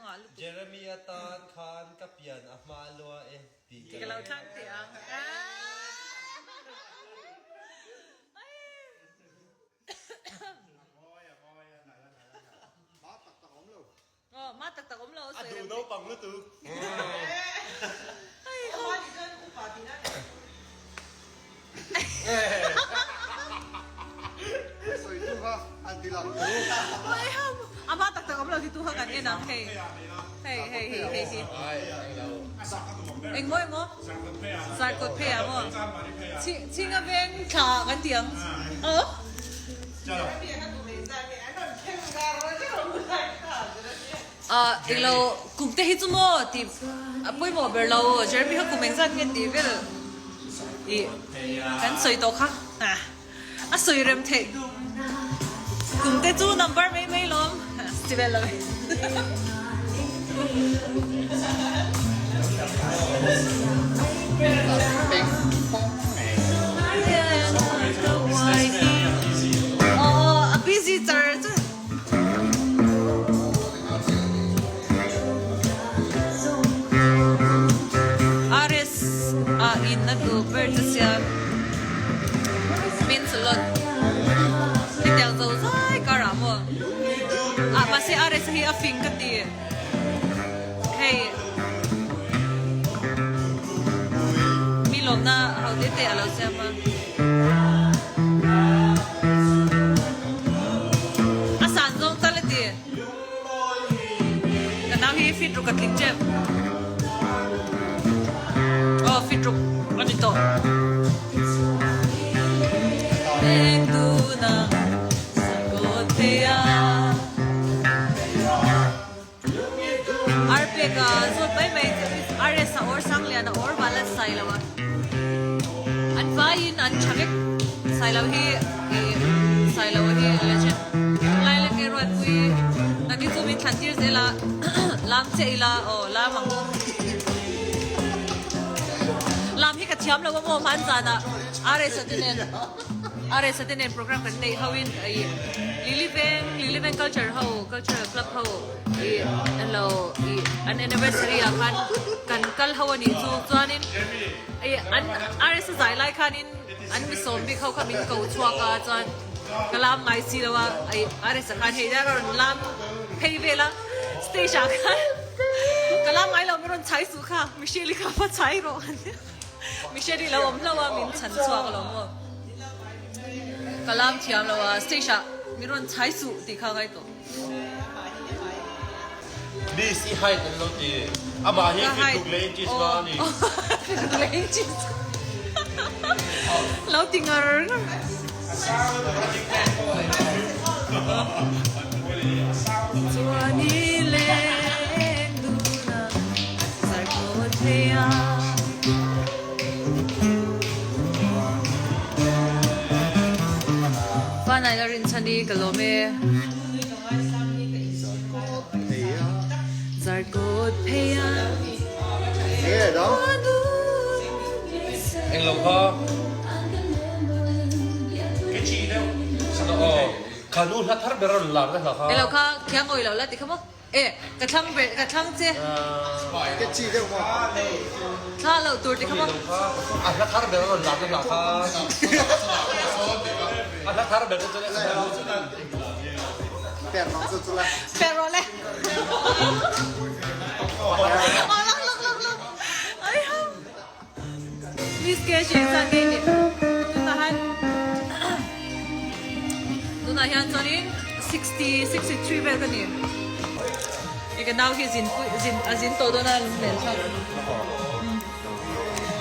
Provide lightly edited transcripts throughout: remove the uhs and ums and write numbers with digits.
ngah lutuk. Jeremy-a tan khan ka pian a hma lua e tih ka lo thlang teh ang. Aw, ma tak tak awm lo A duh naupang lutuk. A ma tak tak awm lo ti tu kha kan en ang hei. Hei hei hei hei hi. Engmaw emaw? Zarkawt phei ah maw? Chhinga veng thla kan ti ang. Aw. Englo kum te hi chu maw tih a pawimawh ber lo Jeremy kha kum engzat nge tih vel ih kan sawi tawh kha a sawi rem theih kum te chu number mai mai lawm ti vel lo e. A busy char chu. RS a in a duh ber chu sia means a lot. Hetiang zo zai kar ah maw. Ah mahse RS hi a fing ka ti. Hei mi lawmna ho te te a lo siam a. A san zawng tal a ti. Ka nau hi fit ruk a tling tep. Aw fit ruk a ni tawh. Eng tuna sakotea. Arpek a zawt mai mai RS a awr Sanglian a awr Vala Sailo a an vaiin an tha vek Sailo hi ih Sailo hi legend Laila ke Ruatpui nakin chu min thlan tir zel a lam che ila aw lam ang lam hi ka thiam lo a maw hman zanah RS a te nen. RS a te nen program kan neih ho in ih Lily Veng Lily Veng culture ho cultural club ho ih elo ih an anniversary ah khan kan kal ho a nih chu chuanin ih an RS a zai lai khanin an mi sawm bik ho kha min ko chhuak a chuan ka lam ngai si lo a ih RS a khan hei a rawn lam phei vel a stage ah khan ka lam ngai lo min rawn chhai suh kha Michelle i kha va chhai rawh Michelle i lo awm hlauh a min chhan chhuak lo maw? Ka lam thiam lo a stage ah min rawn chhai suh tih kha ngai tawh. Please i height an lo ti. Amah hi fit ruk leh inches nga a ni. Fit ruk leh inches. Lo ti ngar ngar. Chuan i leng dun a zar kaw thei a. Fanai la rinchhan i ka lawm e. Zar kawt phei a. Englo kha. Kha nu hla thar ber a rawn lar na hla kha. Englo kha khiang awih loh la ti kha maw. E ka thlang ber ka thlang che. Ka chi deuh maw. Thla loh tur ti kha maw. A hla thar ber a rawn lar na hla kha. A hla thar ber chu Per rawh chu chu la. Per rawh le. Aw lak lak lak lak. Ai ha. Miss ke shi engzat nge ni tunah hian tunah hian chuanin 60 63 vel ka ni e ka nau hi zin pui zin a zin tawh dawn a lung thlak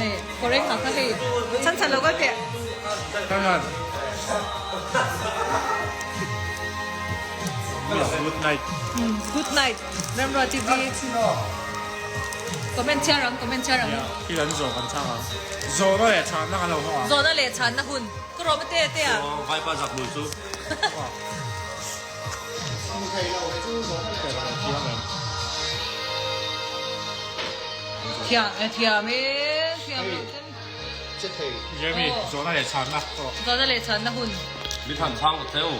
hei correct ha kha hei chhan chhan lo kal teh Good night. Good night. Remruat TV. Comment chhiar ang, comment chhiar ang. Thil an zawh kan chhang ang. Zawhna leh chhanna kan lo hawng ang. Zawhna leh chhanna hun. Ka rawh mate te a. Vaipa zak hmul chu. Thiam e thiam e thiam lo ten. Jeremy, zawhna leh chhanna. Zawhna leh chhanna hun. Mi than chhang ta theu.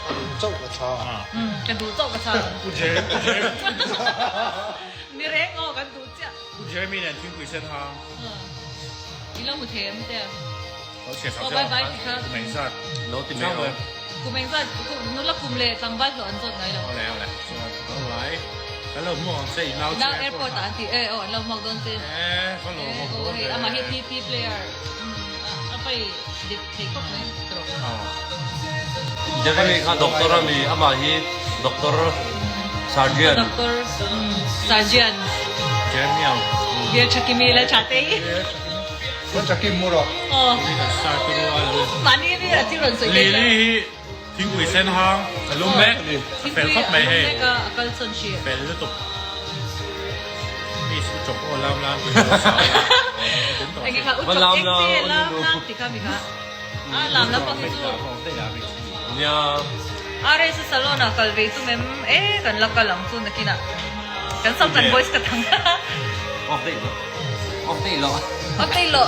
Ka duh chauh ka chhang. Ka duh chauh ka chhang. Pu Jeremy. Jeremy nen thingpui sen hang. I lo hmu thei em te? Lo chhiar sak Oh che bye bye ti kha. Kum eng zat. Lo ti mai rawh. Kum eng zat nula kum leh tlangval hlawh an zawt ngai lo. Awle awle. Chuan bye bye. Kan lo hmuak ang che i nau chu Nau airport ah an ti e aw an lo hmuak dawn che. E ka lo hmuak dawn ve. Amah hi TT player a pai dik thei khawp mai tawh. Jeremy kha doctor a mi amah hi doctor surgeon. Doctor surgeon. Jeremy ang. Bial Thakimi la tha tei. Ka chakim mu rawh. Aw. Lily hi thingpui sen hang a lum mek a ni. A fel khawp mai hei. Fel lutuk. Mi su chawk aw lam lam tih lo sa a. Va lam lam Nia. RS salon ah kal ve tum em e kan la kal ang chu nakin ah kan Sultan boys ka thang. Off daih lo. Off daih lo. Off daih lo.